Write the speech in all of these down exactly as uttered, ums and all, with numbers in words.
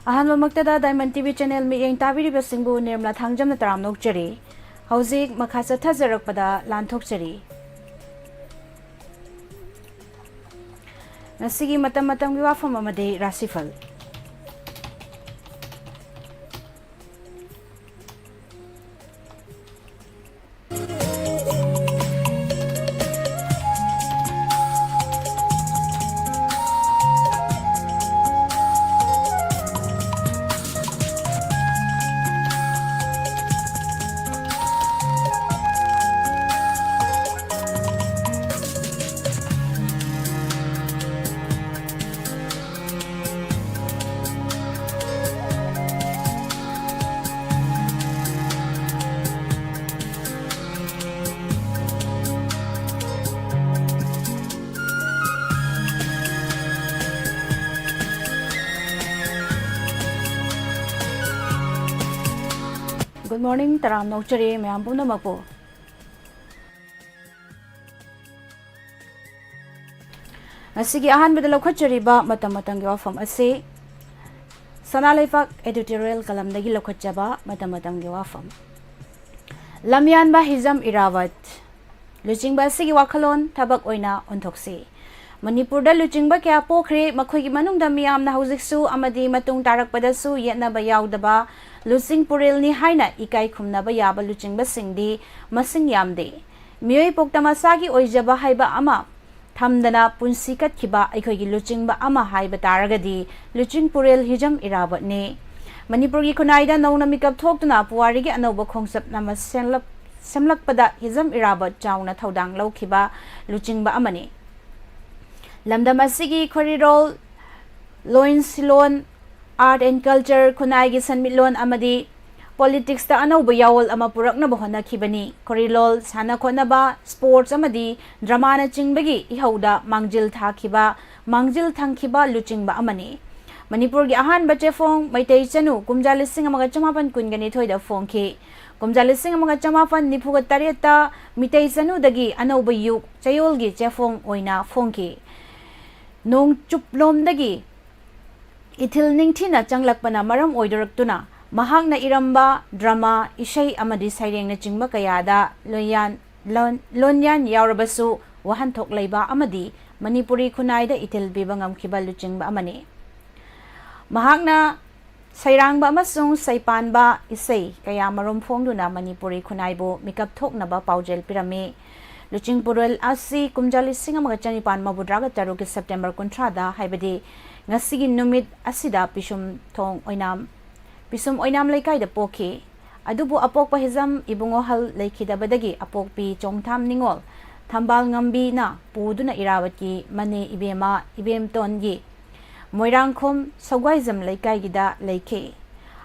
ꯑꯍꯥꯟꯕꯃꯛꯇꯗ Diamond T V channel ꯃꯤꯠꯌꯦꯡ ꯇꯥꯕꯤꯔꯤꯕꯁꯤꯡꯕꯨ ꯅꯤꯔꯃꯂꯥ ꯊꯥꯡꯖꯝꯅ ꯇꯔꯥꯝꯅ ꯑꯣꯛꯆꯔꯤ꯫ ꯍꯧꯖꯤꯛ ꯃꯈꯥ ꯆꯠꯊꯖꯔꯛꯄꯗ ꯂꯥꯟꯊꯣꯛꯆꯔꯤ꯫ ꯉꯁꯤꯒꯤ ꯃꯇꯝ ꯃꯇꯝꯒꯤ ꯋꯥꯐꯝ ꯑꯃꯗꯤ ꯔꯥꯁꯤꯐꯜ꯫ Good morning, ꯇꯔꯥꯝꯅ ꯑꯣꯛꯆꯔꯤ ꯃꯌꯥꯝ ꯄꯨꯝꯅꯃꯛꯄꯨ꯫ ꯉꯁꯤꯒꯤ ꯑꯍꯥꯟꯕꯗ ꯂꯧꯈꯠꯆꯔꯤꯕ ꯃꯇꯝ ꯃꯇꯝꯒꯤ ꯋꯥꯐꯝ ꯑꯁꯤ ꯁꯅꯥ ꯂꯩꯄꯥꯛ editorial ꯀꯂꯝꯗꯒꯤ ꯂꯧꯈꯠꯆꯕ ꯃꯇꯝ ꯃꯇꯝꯒꯤ ꯋꯥꯐꯝ꯫ ꯂꯝꯌꯥꯟꯕ ꯍꯤꯖꯝ ꯏꯔꯥꯕꯠ꯫ ꯂꯨꯆꯤꯡꯕ ꯑꯁꯤꯒꯤ ꯋꯥꯈꯜꯂꯣꯟ ꯊꯕꯛ ꯑꯣꯏꯅ ꯑꯣꯟꯊꯣꯛꯁꯤ꯫ ꯃꯅꯤꯄꯨꯔꯗ ꯂꯨꯆꯤꯡꯕ ꯀꯌꯥ ꯄꯣꯛꯈ꯭ꯔꯦ, ꯃꯈꯣꯏꯒꯤ ꯃꯅꯨꯡꯗ ꯃꯤꯌꯥꯝꯅ ꯍꯧꯖꯤꯛꯁꯨ ꯑꯃꯗꯤ ꯃꯇꯨꯡ ꯇꯥꯔꯛꯄꯗꯁꯨ ꯌꯦꯠꯅꯕ ꯌꯥꯎꯗꯕ ꯂꯨꯆꯤꯡ ꯄꯨꯔꯦꯜꯅꯤ ꯍꯥꯏꯅ ꯏꯀꯥꯏ ꯈꯨꯝꯅꯕ ꯌꯥꯕ ꯂꯨꯆꯤꯡꯕꯁꯤꯡꯗꯤ ꯃꯁꯤꯡ ꯌꯥꯝꯗꯦ꯫ ꯃꯤꯑꯣꯏ ꯄꯣꯛꯇ ꯃꯁꯥꯒꯤ ꯑꯣꯏꯖꯕ ꯍꯥꯏꯕ ꯑꯃ ꯊꯝꯗꯅ ꯄꯨꯟꯁꯤ ꯀꯠꯈꯤꯕ ꯑꯩꯈꯣꯏꯒꯤ ꯂꯨꯆꯤꯡꯕ ꯑꯃ ꯍꯥꯏꯕ ꯇꯥꯔꯒꯗꯤ ꯂꯨꯆꯤꯡ ꯄꯨꯔꯦꯜ ꯍꯤꯖꯝ ꯏꯔꯥꯕꯠꯅꯤ꯫ ꯃꯅꯤꯄꯨꯔꯒꯤ ꯈꯨꯟꯅꯥꯏꯗ ꯅꯧꯅ ꯃꯤꯀꯞ ꯊꯣꯛꯇꯨꯅ ꯄꯨꯋꯥꯔꯤꯒꯤ ꯑꯅꯧꯕ ꯈꯣꯡꯆꯠ ꯑꯃ ꯁꯦꯝꯂꯛ-, ꯁꯦꯝꯂꯛꯄꯗ ꯍꯤꯖꯝ ꯏꯔꯥꯕꯠ ꯆꯥꯎꯅ ꯊꯧꯗꯥꯡ ꯂꯧꯈꯤꯕ ꯂꯨꯆꯤꯡꯕ ꯑꯃꯅꯤ꯫ ꯂꯝꯗꯝ ꯑꯁꯤꯒꯤ ꯈꯣꯔꯤꯔꯣꯜ, ꯂꯣꯏꯟꯁꯤꯂꯣꯟ, art and culture, ꯈꯨꯟꯅꯥꯏꯒꯤ ꯁꯟꯃꯤꯠꯂꯣꯟ ꯑꯃꯗꯤ politics ꯇ ꯑꯅꯧꯕ ꯌꯥꯑꯣꯜ ꯑꯃ ꯄꯨꯔꯛꯅꯕ ꯍꯣꯠꯅꯈꯤꯕꯅꯤ꯫ ꯈꯣꯔꯤꯂꯣꯜ, ꯁꯥꯟꯅ ꯈꯣꯠꯅꯕ, sports ꯑꯃꯗꯤ drama ꯅꯆꯤꯡꯕꯒꯤ ꯏꯍꯧꯗ ꯃꯥꯡꯖꯤꯜ ꯊꯥꯈꯤꯕ, ꯃꯥꯡꯖꯤꯜ ꯊꯪꯈꯤꯕ ꯂꯨꯆꯤꯡꯕ ꯑꯃꯅꯤ꯫ ꯃꯅꯤꯄꯨꯔꯒꯤ ꯑꯍꯥꯟꯕ ꯆꯦꯐꯣꯡ ꯃꯩꯇꯩ ꯆꯅꯨ ꯀꯨꯝꯖꯥ ꯂꯤꯁꯤꯡ ꯑꯃꯒ ꯆꯃꯥꯄꯟ ꯀꯨꯟꯒ ꯅꯤꯊꯣꯏꯗ ꯐꯣꯡꯈꯤ꯫ ꯀꯨꯝꯖꯥ ꯂꯤꯁꯤꯡ ꯑꯃꯒ ꯆꯃꯥꯄꯟ ꯅꯤꯐꯨꯒ ꯇꯔꯦꯠꯇ ꯃꯤꯇꯩ ꯆꯅꯨꯗꯒꯤ ꯑꯅꯧꯕ ꯌꯨꯒ ꯆꯌꯣꯜꯒꯤ ꯆꯦꯐꯣꯡ ꯑꯣꯏꯅ ꯐꯣꯡꯈꯤ꯫ ꯅꯣꯡꯆꯨꯞꯂꯣꯝꯗꯒꯤ ꯏꯊꯤꯜ ꯅꯤꯡꯊꯤꯅ ꯆꯪꯂꯛꯄꯅ ꯃꯔꯝ ꯑꯣꯏꯗꯨꯔꯛꯇꯨꯅ ꯃꯍꯥꯛꯅ ꯏꯔꯝꯕ ꯗ꯭ꯔꯃꯥ, ꯏꯁꯩ ꯑꯃꯗꯤ ꯁꯩꯔꯦꯡꯅꯆꯤꯡꯕ ꯀꯌꯥꯗ ꯂꯣꯟꯌꯥꯟ, ꯂꯣꯟ, ꯂꯣꯟꯌꯥꯟ ꯌꯥꯎꯔꯕꯁꯨ ꯋꯥꯍꯟꯊꯣꯛ ꯂꯩꯕ ꯑꯃꯗꯤ ꯃꯅꯤꯄꯨꯔꯤ ꯈꯨꯟꯅꯥꯏꯗ ꯏꯊꯤꯜ ꯄꯤꯕ ꯉꯝꯈꯤꯕ ꯂꯨꯆꯤꯡꯕ ꯑꯃꯅꯤ꯫ ꯃꯍꯥꯛꯅ ꯁꯩꯔꯥꯡꯕ ꯑꯃꯁꯨꯡ ꯁꯩꯄꯥꯟꯕ ꯏꯁꯩ ꯀꯌꯥ ꯃꯔꯨꯝ ꯐꯣꯡꯗꯨꯅ ꯃꯅꯤꯄꯨꯔꯤ ꯈꯨꯟꯅꯥꯏꯕꯨ ꯃꯤꯀꯞ ꯊꯣꯛꯅꯕ ꯄꯥꯎꯖꯦꯜ ꯄꯤꯔꯝꯃꯤ꯫ ꯂꯨꯆꯤꯡꯄꯨꯔꯦꯜ ꯑꯁꯤ ꯀꯨꯝꯖꯥ ꯂꯤꯁꯤꯡ ꯑꯃꯒ ꯆꯅꯤꯄꯥꯟ ꯃꯧꯗ꯭ꯔꯥꯒ ꯇꯔꯨꯛꯀꯤ ꯁꯦꯞꯇꯦꯝꯕꯔ ꯀꯨꯟꯊ꯭ꯔꯥꯗ, ꯍꯥꯏꯕꯗꯤ ꯉꯁꯤꯒꯤ ꯅꯨꯃꯤꯠ ꯑꯁꯤꯗ ꯄꯤꯁꯨꯝ ꯊꯣꯡ ꯑꯣꯏꯅꯥꯝ, ꯄꯤꯁꯨꯝ ꯑꯣꯏꯅꯥꯝ ꯂꯩꯀꯥꯏꯗ ꯄꯣꯛꯈꯤ꯫ ꯑꯗꯨꯕꯨ ꯑꯄꯣꯛꯄ ꯍꯤꯖꯝ ꯏꯕꯨꯡꯉꯣꯍꯜ ꯂꯩꯈꯤꯗꯕꯗꯒꯤ ꯑꯄꯣꯛꯄꯤ ꯆꯣꯡꯊꯥꯝ ꯅꯤꯉꯣꯜ ꯊꯝꯕꯥꯜ ꯉꯝꯕꯤꯅ ꯄꯨꯗꯨꯅ ꯏꯔꯥꯕꯠꯀꯤ ꯃꯅꯦ ꯏꯕꯦꯝꯃ ꯏꯕꯦꯝꯇꯣꯟꯒꯤ ꯃꯣꯏꯔꯥꯡꯈꯣꯝ ꯁꯧꯒ꯭ꯋꯥꯏꯖꯝ ꯂꯩꯀꯥꯏꯒꯤꯗ ꯂꯩꯈꯤ꯫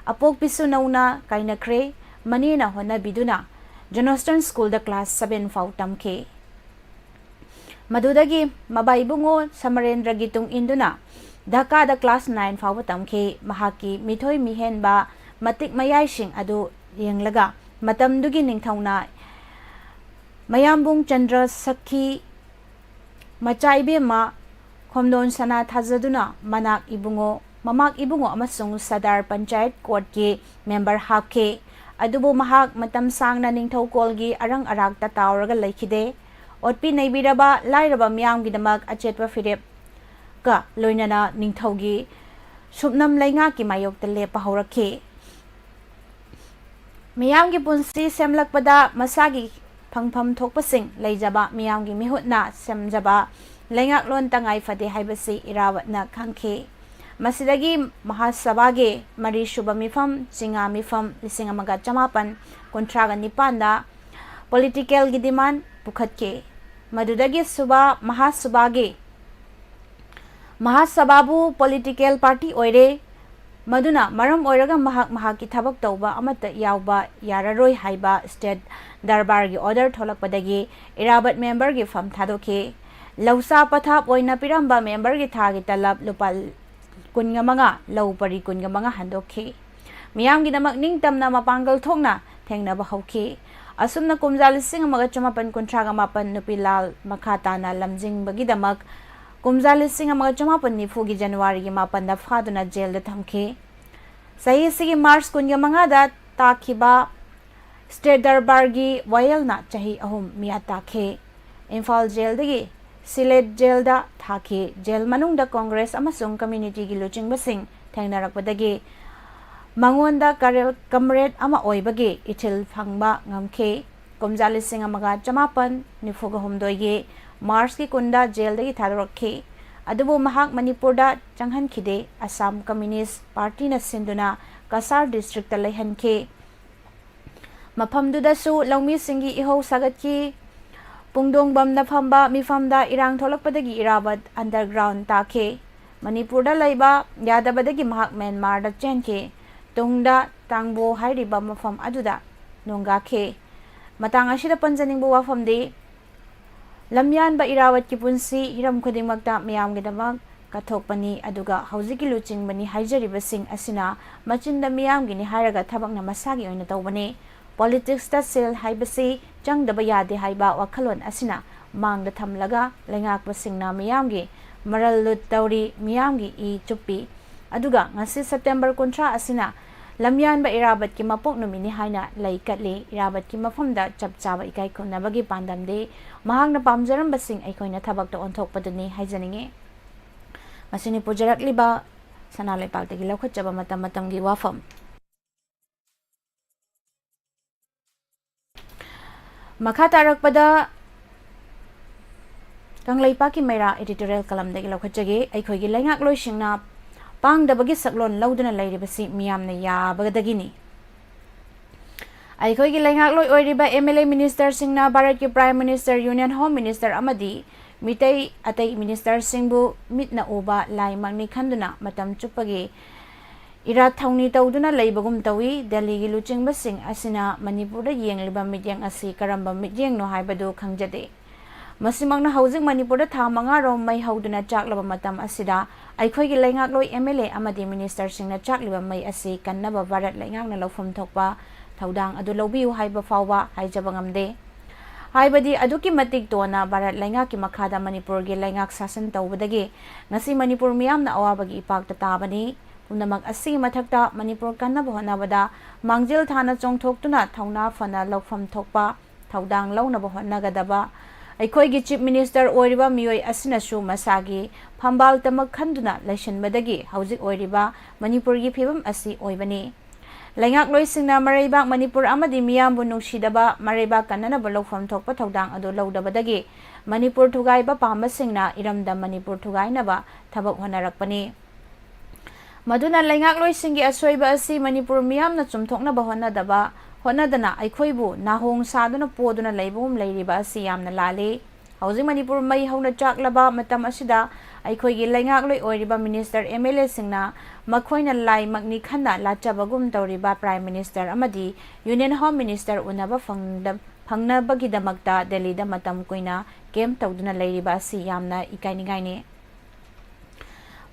ꯑꯄꯣꯛꯄꯤꯁꯨ ꯅꯧꯅ ꯀꯥꯏꯅꯈ꯭ꯔꯦ꯫ ꯃꯅꯦꯅ ꯍꯣꯠꯅꯕꯤꯗꯨꯅ ꯖꯣꯅꯣꯁꯇꯟ ꯁ꯭ꯀꯨꯜꯗ ꯀ꯭ꯂꯥꯁ ꯁꯚꯦꯟ ꯐꯥꯎ ꯇꯝꯈꯤ꯫ ꯃꯗꯨꯗꯒꯤ ꯃꯕꯥ ꯏꯕꯨꯡꯉꯣ ꯁꯃꯔꯦꯟꯗ꯭ꯔꯒꯤ ꯇꯨꯡ ꯏꯟꯗꯨꯅ ꯙꯥꯀꯥꯗ ꯀ꯭ꯂꯥꯁ ꯅꯥꯏꯟ ꯐꯥꯎꯕ ꯇꯝꯈꯤ꯫ ꯃꯍꯥꯛꯀꯤ ꯃꯤꯊꯣꯏ ꯃꯤꯍꯦꯟꯕ ꯃꯇꯤꯛ ꯃꯌꯥꯏꯁꯤꯡ ꯑꯗꯨ ꯌꯦꯡꯂꯒ ꯃꯇꯝꯗꯨꯒꯤ ꯅꯤꯡꯊꯧꯅ ꯃꯌꯥꯝꯕꯨꯡ ꯆꯟꯗ꯭ꯔ ꯁꯛꯈꯤ ꯃꯆꯥ ꯏꯕꯦꯝꯃ ꯈꯣꯝꯗꯣꯟ ꯁꯅꯥ ꯊꯥꯖꯗꯨꯅ ꯃꯅꯥꯛ ꯏꯕꯨꯡꯉꯣ, ꯃꯃꯥꯛ ꯏꯕꯨꯡꯉꯣ ꯑꯃꯁꯨꯡ ꯁꯗꯥꯔ ꯄꯟꯆꯥꯌꯠ ꯀꯣꯔꯠꯀꯤ ꯃꯦꯝꯕꯔ ꯍꯥꯞꯈꯤ꯫ ꯑꯗꯨꯕꯨ ꯃꯍꯥꯛ ꯃꯇꯝ ꯁꯥꯡꯅ ꯅꯤꯡꯊꯧꯀꯣꯜꯒꯤ ꯑꯔꯪ ꯑꯔꯥꯛꯇ ꯇꯥꯎꯔꯒ ꯂꯩꯈꯤꯗꯦ꯫ ꯑꯣꯠꯄꯤ ꯅꯩꯕꯤꯔꯕ ꯂꯥꯏꯔꯕ ꯃꯤꯌꯥꯝꯒꯤꯗꯃꯛ ꯑꯆꯦꯠꯄ ꯐꯤꯔꯦꯞꯀ ꯂꯣꯏꯅꯅ ꯅꯤꯡꯊꯧꯒꯤ ꯁꯨꯞꯅꯝ ꯂꯩꯉꯥꯛꯀꯤ ꯃꯥꯌꯣꯛꯇ ꯂꯦꯞꯄ ꯍꯧꯔꯛꯈꯤ꯫ ꯃꯤꯌꯥꯝꯒꯤ ꯄꯨꯟꯁꯤ ꯁꯦꯝꯂꯛꯄꯗ ꯃꯁꯥꯒꯤ ꯐꯪꯐꯝ ꯊꯣꯛꯄꯁꯤꯡ ꯂꯩꯖꯕ ꯃꯤꯌꯥꯝꯒꯤ ꯃꯤꯍꯨꯠꯅ ꯁꯦꯝꯖꯕ ꯂꯩꯉꯥꯛꯂꯣꯟ ꯇꯉꯥꯏ ꯐꯗꯦ ꯍꯥꯏꯕꯁꯤ ꯏꯔꯥꯕꯠꯅ ꯈꯪꯈꯤ꯫ ꯃꯁꯤꯗꯒꯤ ꯃꯍꯥꯁꯚꯥꯒꯤ ꯃꯔꯤꯁꯨꯕ ꯃꯤꯐꯝ, ꯆꯤꯉꯥ ꯃꯤꯐꯝ, ꯂꯤꯁꯤꯡ ꯑꯃꯒ ꯆꯃꯥꯄꯟ ꯀꯨꯟꯊ꯭ꯔꯥꯒ ꯅꯤꯄꯥꯟꯗ ꯄꯣꯂꯤꯇꯤꯀꯦꯜꯒꯤ ꯗꯤꯃꯥꯟ ꯄꯨꯈꯠꯈꯤ꯫ ꯃꯗꯨꯗꯒꯤ ꯁꯨꯕ ꯃꯍꯥꯁꯚꯥꯒꯤ, ꯃꯍꯥꯁꯚꯥꯕꯨ ꯄꯣꯂꯤꯇꯤꯀꯦꯜ ꯄꯥꯔꯇꯤ ꯑꯣꯏꯔꯦ꯫ ꯃꯗꯨꯅ ꯃꯔꯝ ꯑꯣꯏꯔꯒ ꯃꯍꯥꯛ ꯃꯍꯥꯛꯀꯤ ꯊꯕꯛ ꯇꯧꯕ ꯑꯃꯠꯇ ꯌꯥꯎꯕ ꯌꯥꯔꯔꯣꯏ ꯍꯥꯏꯕ ꯁ꯭ꯇꯦꯠ ꯗꯔꯕꯥꯔꯒꯤ ꯑꯣꯔꯗꯔ ꯊꯣꯛꯂꯛꯄꯗꯒꯤ ꯏꯔꯥꯕꯠ ꯃꯦꯝꯕꯔꯒꯤ ꯐꯝ ꯊꯥꯗꯣꯛꯈꯤ꯫ ꯂꯧꯁꯥ ꯄꯊꯥꯞ ꯑꯣꯏꯅ ꯄꯤꯔꯝꯕ ꯃꯦꯝꯕꯔꯒꯤ ꯊꯥꯒꯤ ꯇꯂꯕ ꯂꯨꯄꯥ ꯀꯨꯟꯒ ꯃꯉꯥ, ꯂꯧ ꯄꯔꯤ ꯀꯨꯟꯒ ꯃꯉꯥ ꯍꯟꯗꯣꯛꯈꯤ꯫ ꯃꯤꯌꯥꯝꯒꯤꯗꯃꯛ ꯅꯤꯡꯇꯝꯅ ꯃꯄꯥꯡꯒꯜ ꯊꯣꯛꯅ ꯊꯦꯡꯅꯕ ꯍꯧꯈꯤ꯫ ꯑꯁꯨꯝꯅ ꯀꯨꯝꯖꯥ ꯂꯤꯁꯤꯡ ꯑꯃꯒ ꯆꯃꯥꯄꯟ ꯀꯨꯟꯊ꯭ꯔꯥꯒ ꯃꯥꯄꯟ ꯅꯨꯄꯤ ꯂꯥꯜ ꯃꯈꯥ ꯇꯥꯅ ꯂꯝꯖꯤꯡꯕꯒꯤꯗꯃꯛ ꯀꯨꯝꯖꯥ ꯂꯤꯁꯤꯡ ꯑꯃꯒ ꯆꯃꯥꯄꯟ ꯅꯤꯐꯨꯒꯤ ꯖꯅꯋꯥꯔꯤꯒꯤ ꯃꯥꯄꯟꯗ ꯐꯥꯗꯨꯅ ꯖꯦꯜꯗ ꯊꯝꯈꯤ꯫ ꯆꯍꯤ ꯑꯁꯤꯒꯤ ꯃꯥꯔꯆ ꯀꯨꯟꯒ ꯃꯉꯥꯗ ꯇꯥꯈꯤꯕ ꯁ꯭ꯇꯦꯠ ꯗꯔꯕꯥꯔꯒꯤ ꯋꯥꯌꯦꯜꯅ ꯆꯍꯤ ꯑꯍꯨꯝ ꯃꯤꯌꯥꯠ ꯇꯥꯈꯤ꯫ ꯏꯝꯐꯥꯜ ꯖꯦꯜꯗꯒꯤ ꯁꯤꯂꯦꯠ ꯖꯦꯜꯗ ꯊꯥꯈꯤ꯫ ꯖꯦꯜ ꯃꯅꯨꯡꯗ ꯀꯣꯡꯒ꯭ꯔꯦꯁ ꯑꯃꯁꯨꯡ ꯀꯝꯃ꯭ꯌꯨꯅꯤꯇꯤꯒꯤ ꯂꯨꯆꯤꯡꯕꯁꯤꯡ ꯊꯦꯡꯅꯔꯛꯄꯗꯒꯤ ꯃꯉꯣꯟꯗ ꯀꯔꯦꯜ-, ꯀꯝꯔꯦꯗ ꯑꯃ ꯑꯣꯏꯕꯒꯤ ꯏꯊꯤꯜ ꯐꯪꯕ ꯉꯝꯈꯤ꯫ ꯀꯨꯝꯖꯥ ꯂꯤꯁꯤꯡ ꯑꯃꯒ ꯆꯃꯥꯄꯟ ꯅꯤꯐꯨꯒ ꯍꯨꯝꯗꯣꯏꯒꯤ ꯃꯥꯔꯆꯀꯤ ꯀꯨꯟꯗ ꯖꯦꯜꯗꯒꯤ ꯊꯥꯗꯣꯔꯛꯈꯤ꯫ ꯑꯗꯨꯕꯨ ꯃꯍꯥꯛ ꯃꯅꯤꯄꯨꯔꯗ ꯆꯪꯍꯟꯈꯤꯗꯦ꯫ ꯑꯁꯥꯝ ꯀꯝꯃ꯭ꯌꯨꯅꯤꯁ꯭ꯠ ꯄꯥꯔꯇꯤꯅ ꯁꯤꯟꯗꯨꯅ ꯀꯁꯥꯔ ꯗꯤꯁꯇ꯭ꯔꯤꯛꯇ ꯂꯩꯍꯟꯈꯤ꯫ ꯃꯐꯝꯗꯨꯗꯁꯨ ꯂꯧꯃꯤꯁꯤꯡꯒꯤ ꯏꯍꯧ ꯁꯥꯒꯠꯈꯤ꯫ ꯄꯨꯡꯗꯣꯡꯕꯝꯗ ꯐꯝꯕ ꯃꯤꯐꯝꯗ ꯏꯔꯥꯡ ꯊꯣꯛꯂꯛꯄꯗꯒꯤ ꯏꯔꯥꯕꯠ ꯑꯟꯗꯔꯒ꯭ꯔꯥꯎꯟ ꯇꯥꯈꯤ꯫ ꯃꯅꯤꯄꯨꯔꯗ ꯂꯩꯕ ꯌꯥꯗꯕꯗꯒꯤ ꯃꯍꯥꯛ ꯃ꯭ꯌꯥꯟꯃꯥꯔꯗ ꯆꯦꯟꯈꯤ꯫ ꯇꯨꯡꯗ ꯇꯥꯡꯕꯣ ꯍꯥꯏꯔꯤꯕ ꯃꯐꯝ ꯑꯗꯨꯗ ꯅꯣꯡꯒꯥꯈꯤ꯫ ꯃꯇꯥꯡ ꯑꯁꯤꯗ ꯄꯟꯖꯅꯤꯡꯕ ꯋꯥꯐꯝꯗꯤ, ꯂꯝꯌꯥꯟꯕ ꯏꯔꯥꯋꯠꯀꯤ ꯄꯨꯟꯁꯤ ꯍꯤꯔꯝ ꯈꯨꯗꯤꯡꯃꯛꯇ ꯃꯤꯌꯥꯝꯒꯤꯗꯃꯛ ꯀꯠꯊꯣꯛꯄꯅꯤ, ꯑꯗꯨꯒ ꯍꯧꯖꯤꯛꯀꯤ ꯂꯨꯆꯤꯡꯕꯅꯤ ꯍꯥꯏꯖꯔꯤꯕꯁꯤꯡ ꯑꯁꯤꯅ ꯃꯆꯤꯟꯗ ꯃꯤꯌꯥꯝꯒꯤꯅꯤ ꯍꯥꯏꯔꯒ ꯊꯕꯛꯅ ꯃꯁꯥꯒꯤ ꯑꯣꯏꯅ ꯇꯧꯕꯅꯤ꯫ ꯄꯣꯂꯤꯇꯤꯛꯁꯇ ꯁꯦꯜ ꯍꯥꯏꯕꯁꯤ ꯆꯪꯗꯕ ꯌꯥꯗꯦ ꯍꯥꯏꯕ ꯋꯥꯈꯜꯂꯣꯟ ꯑꯁꯤꯅ ꯃꯥꯡꯗ ꯊꯝꯂꯒ ꯂꯩꯉꯥꯛꯄꯁꯤꯡꯅ ꯃꯤꯌꯥꯝꯒꯤ ꯃꯔꯜ ꯂꯨꯠ ꯇꯧꯔꯤ, ꯃꯤꯌꯥꯝꯒꯤ ꯏ ꯆꯨꯞꯄꯤ꯫ ꯑꯗꯨꯒ ꯉꯁꯤ ꯁꯦꯞꯇꯦꯝꯕꯔ ꯀꯨꯟꯊ꯭ꯔꯥ ꯑꯁꯤꯅ ꯂꯝꯌꯥꯟꯕ ꯏꯔꯥꯕꯠꯀꯤ ꯃꯄꯣꯛ ꯅꯨꯃꯤꯠꯅꯤ ꯍꯥꯏꯅ ꯂꯩ ꯀꯠꯂꯤ꯫ ꯏꯔꯥꯕꯠꯀꯤ ꯃꯐꯝꯗ ꯆꯞ ꯆꯥꯕ ꯏꯀꯥꯏ ꯈꯨꯝꯅꯕꯒꯤ ꯄꯥꯟꯗꯝꯗꯤ ꯃꯍꯥꯛꯅ ꯄꯥꯝꯖꯔꯝꯕꯁꯤꯡ ꯑꯩꯈꯣꯏꯅ ꯊꯕꯛꯇ ꯑꯣꯟꯊꯣꯛꯄꯗꯨꯅꯤ ꯍꯥꯏꯖꯅꯤꯡꯏ꯫ ꯃꯁꯤꯅꯤ ꯄꯨꯖꯔꯛꯂꯤꯕ ꯁꯅꯥ ꯂꯩꯄꯥꯛꯇꯒꯤ ꯂꯧꯈꯠꯆꯕ ꯃꯇꯝ ꯃꯇꯝꯒꯤ ꯋꯥꯐꯝ꯫ ꯃꯈꯥ ꯇꯥꯔꯛꯄꯗ ꯀꯪꯂꯩꯄꯥꯛꯀꯤ ꯃꯩꯔꯥ editorial columnꯗꯒꯤ ꯂꯧꯈꯠꯆꯒꯦ꯫ ꯑꯩꯈꯣꯏꯒꯤ ꯂꯩꯉꯥꯛꯂꯣꯏꯁꯤꯡꯅ ꯄꯥꯡꯗꯕꯒꯤ ꯁꯛꯂꯣꯟ ꯂꯧꯗꯨꯅ ꯂꯩꯔꯤꯕꯁꯤ ꯃꯤꯌꯥꯝꯅ ꯌꯥꯕꯗꯒꯤꯅꯤ꯫ ꯑꯩꯈꯣꯏꯒꯤ ꯂꯩꯉꯥꯛꯂꯣꯏ ꯑꯣꯏꯔꯤꯕ MLA ministerꯁꯤꯡꯅ ꯚꯥꯔꯠꯀꯤ Prime Minister, Union Home Minister ꯑꯃꯗꯤ ꯃꯤꯇꯩ ꯑꯇꯩ ministerꯁꯤꯡꯕꯨ ꯃꯤꯠꯅ ꯎꯕ ꯂꯥꯏꯃꯛꯅꯤ ꯈꯟꯗꯨꯅ ꯃꯇꯝ ꯆꯨꯞꯄꯒꯤ ꯏꯔꯥꯠ ꯊꯧꯅꯤ ꯇꯧꯗꯨꯅ ꯂꯩꯕꯒꯨꯝ ꯇꯧꯏ꯫ ꯗꯦꯜꯂꯤꯒꯤ ꯂꯨꯆꯤꯡꯕꯁꯤꯡ ꯑꯁꯤꯅ ꯃꯅꯤꯄꯨꯔꯗ ꯌꯦꯡꯂꯤꯕ ꯃꯤꯠꯌꯦꯡ ꯑꯁꯤ ꯀꯔꯝꯕ ꯃꯤꯠꯌꯦꯡꯅꯣ ꯍꯥꯏꯕꯗꯨ ꯈꯪꯖꯗꯦ꯫ ꯃꯁꯤꯃꯛꯅ ꯍꯧꯖꯤꯛ ꯃꯅꯤꯄꯨꯔꯗ ꯊꯥ ꯃꯉꯥꯔꯣꯝ ꯃꯩ ꯍꯧꯗꯨꯅ ꯆꯥꯛꯂꯕ ꯃꯇꯝ ꯑꯁꯤꯗ ꯑꯩꯈꯣꯏꯒꯤ ꯂꯩꯉꯥꯛꯂꯣꯏ MLA ꯑꯃꯗꯤ ministerꯁꯤꯡꯅ ꯆꯥꯛꯂꯤꯕ ꯃꯩ ꯑꯁꯤ ꯀꯟꯅꯕ ꯚꯥꯔꯠ ꯂꯩꯉꯥꯛꯅ ꯂꯧꯐꯝ ꯊꯣꯛꯄ ꯊꯧꯗꯥꯡ ꯑꯗꯨ ꯂꯧꯕꯤꯌꯨ ꯍꯥꯏꯕ ꯐꯥꯎꯕ ꯍꯥꯏꯖꯕ ꯉꯝꯗꯦ꯫ ꯍꯥꯏꯕꯗꯤ ꯑꯗꯨꯛꯀꯤ ꯃꯇꯤꯛ ꯇꯣꯟꯅ ꯚꯥꯔꯠ ꯂꯩꯉꯥꯛꯀꯤ ꯃꯈꯥꯗ ꯃꯅꯤꯄꯨꯔꯒꯤ ꯂꯩꯉꯥꯛ ꯁꯥꯁꯟ ꯇꯧꯕꯗꯒꯤ ꯉꯁꯤ ꯃꯅꯤꯄꯨꯔ ꯃꯤꯌꯥꯝꯅ ꯑꯋꯥꯕꯒꯤ ꯏꯄꯥꯛꯇ ꯇꯥꯕꯅꯤ꯫ ꯄꯨꯝꯅꯃꯛ ꯑꯁꯤꯒꯤ ꯃꯊꯛꯇ ꯃꯅꯤꯄꯨꯔ ꯀꯟꯅꯕ ꯍꯣꯠꯅꯕꯗ ꯃꯥꯡꯖꯤꯜ ꯊꯥꯅ ꯆꯣꯡꯊꯣꯛꯇꯨꯅ ꯊꯧꯅꯥ ꯐꯅ ꯂꯧꯐꯝ ꯊꯣꯛꯄ ꯊꯧꯗꯥꯡ ꯂꯧꯅꯕ ꯍꯣꯠꯅꯒꯗꯕ ꯑꯩꯈꯣꯏꯒꯤ Chief Minister ꯑꯣꯏꯔꯤꯕ ꯃꯤꯑꯣꯏ ꯑꯁꯤꯅꯁꯨ ꯃꯁꯥꯒꯤ ꯐꯝꯕꯥꯜꯇꯃꯛ ꯈꯟꯗꯨꯅ ꯂꯩꯁꯤꯟꯕꯗꯒꯤ ꯍꯧꯖꯤꯛ ꯑꯣꯏꯔꯤꯕ ꯃꯅꯤꯄꯨꯔꯒꯤ ꯐꯤꯕꯝ ꯑꯁꯤ ꯑꯣꯏꯕꯅꯤ꯫ ꯂꯩꯉꯥꯛꯂꯣꯏꯁꯤꯡꯅ ꯃꯔꯩꯕꯥꯛ ꯃꯅꯤꯄꯨꯔ ꯑꯃꯗꯤ ꯃꯤꯌꯥꯝꯕꯨ ꯅꯨꯡꯁꯤꯗꯕ, ꯃꯔꯩꯕꯥꯛ ꯀꯟꯅꯅꯕ ꯂꯧꯐꯝ ꯊꯣꯛꯄ ꯊꯧꯗꯥꯡ ꯑꯗꯨ ꯂꯧꯗꯕꯗꯒꯤ ꯃꯅꯤꯄꯨꯔ ꯊꯨꯒꯥꯏꯕ ꯄꯥꯝꯕꯁꯤꯡꯅ ꯏꯔꯝꯗꯝ ꯃꯅꯤꯄꯨꯔ ꯊꯨꯒꯥꯏꯅꯕ ꯊꯕꯛ ꯍꯣꯠꯅꯔꯛꯄꯅꯤ꯫ ꯃꯗꯨꯅ ꯂꯩꯉꯥꯛꯂꯣꯏꯁꯤꯡꯒꯤ ꯑꯁꯣꯏꯕ ꯑꯁꯤ ꯃꯅꯤꯄꯨꯔ ꯃꯤꯌꯥꯝꯅ ꯆꯨꯝꯊꯣꯛꯅꯕ ꯍꯣꯠꯅꯗꯕ, ꯍꯣꯠꯅꯗꯅ ꯑꯩꯈꯣꯏꯕꯨ ꯅꯥꯍꯣꯡ ꯁꯥꯗꯨꯅ ꯄꯣꯗꯨꯅ ꯂꯩꯕꯒꯨꯝ ꯂꯩꯔꯤꯕ ꯑꯁꯤ ꯌꯥꯝꯅ ꯂꯥꯜꯂꯤ꯫ ꯍꯧꯖꯤꯛ ꯃꯅꯤꯄꯨꯔ ꯃꯩ ꯍꯧꯅ ꯆꯥꯛꯂꯕ ꯃꯇꯝ ꯑꯁꯤꯗ ꯑꯩꯈꯣꯏꯒꯤ ꯂꯩꯉꯥꯛꯂꯣꯏ ꯑꯣꯏꯔꯤꯕ Minister, MLAꯁꯤꯡꯅ ꯃꯈꯣꯏꯅ ꯂꯥꯏꯃꯛꯅꯤ ꯈꯟꯅ ꯂꯥꯠꯆꯕꯒꯨꯝ ꯇꯧꯔꯤꯕ Prime Minister ꯑꯃꯗꯤ Union Home Minister ꯎꯅꯕ ꯐꯪꯗ-, ꯐꯪꯅꯕꯒꯤꯗꯃꯛꯇ ꯗꯦꯜꯂꯤꯗ ꯃꯇꯝ ꯀꯨꯏꯅ camp ꯇꯧꯗꯨꯅ ꯂꯩꯔꯤꯕ ꯑꯁꯤ ꯌꯥꯝꯅ ꯏꯀꯥꯏꯅꯤꯡꯉꯥꯏꯅꯤ꯫